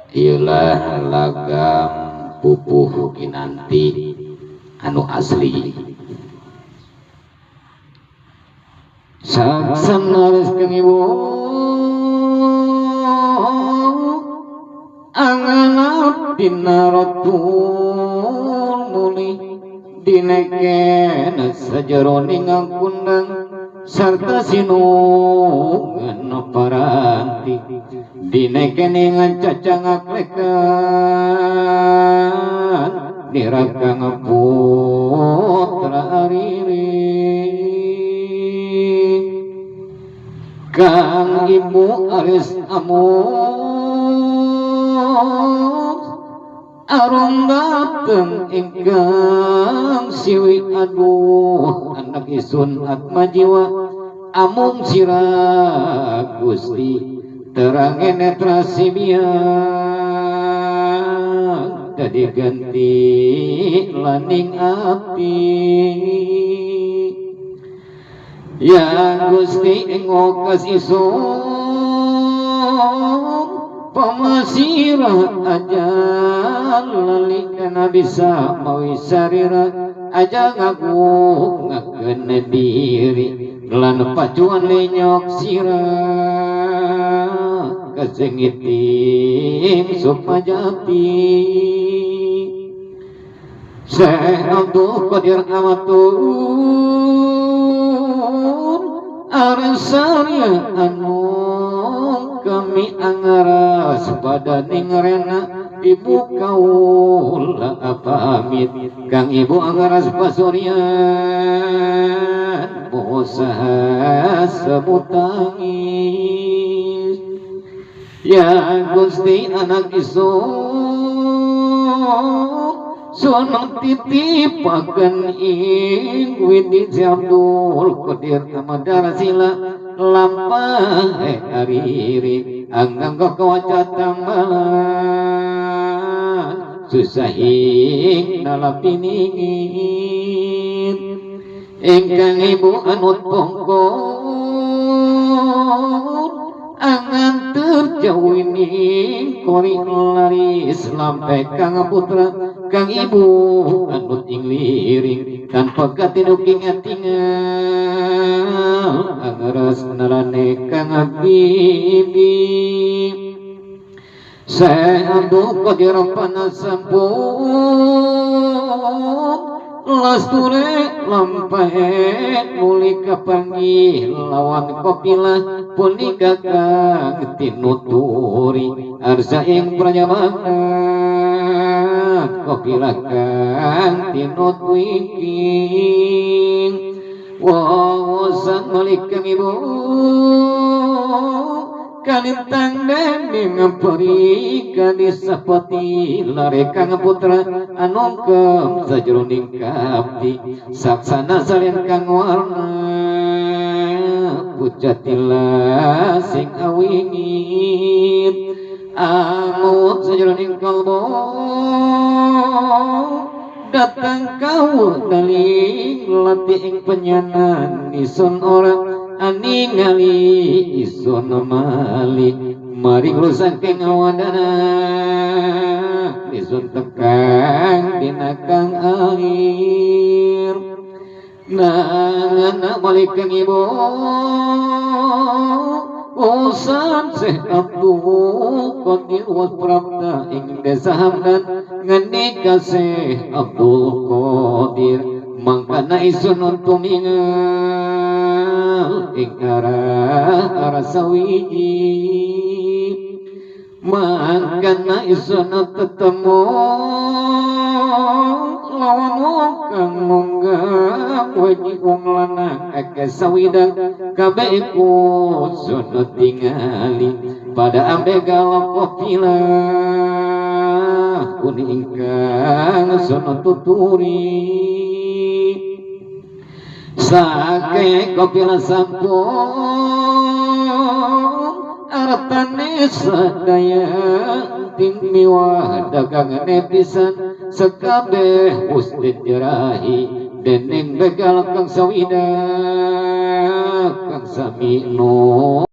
Iyalah lagam pupuh kinanti anu asli. Saksana kang ibu anganap dina rotul muli dineken sajeroning kundang sarta sinungan paranti dineken ingan cacangak lekan nirakang putra ariri kang ibu aris amung arum dateng ingkang siwi aduh anak isun atma jiwa amung sirah Gusti terang netra sibiang dadi ganti laning ati ya Gusti ngokas isun pemasirah aja lali kana bisa mawi sarira aja ngaku ngakeun diri lan pacuan lenyok sirah kasengiting sukmajati Syekh Abdul Qadir Amatun arsarya anu kami angaras pada ningrena ibu kaula pamit kang ibu angaras pasuryan usaha sebutangis ya Gusti anak isun sunung titipaken ing widi Abdul Qadir Amadar sila lampah ariri anggang kawaca tambalan susahing nalapiningin ingkang ibu anut pongkor angan terjauh ini kori laris lampai kang putra kang ibu anut ing liring tanpa katinuking atingal angeras narane kang bibi Syekh Abdul Qadir panasampun lasture lampahe muli kapanggih lawan kopilah punika kang tinuturi arsa ing prajabangan kopilah kang tinutwiking wawasan malik kang ibu kalintang dening peri kadisapati lare kang putra anungkem sajroning kapti saksana salin kang warna pucatila sing awingit amut sajroning kalbo datang kau daling lati ing penyanan isun ora aningali isun mali maring saking awadana isun tekang dina kang akhir nangana balik kang ibu usan Syekh Abdul Qadir was prapta ing desa Hamdan ngendika Syekh Abdul Qadir mangkana isun tumingal ing arah arah sawiji mangkana isun tetemu lawan wong kang munggah weji wong lanang akeh sawidang kabeh iku sono tingali pada ambegal kopilah kuni ingkang sono tuturi sake kopilah sampun artane sadaya ting miwah dagangane pisan sekabeh usdin jerahi dening begal kang sawida kang sami no.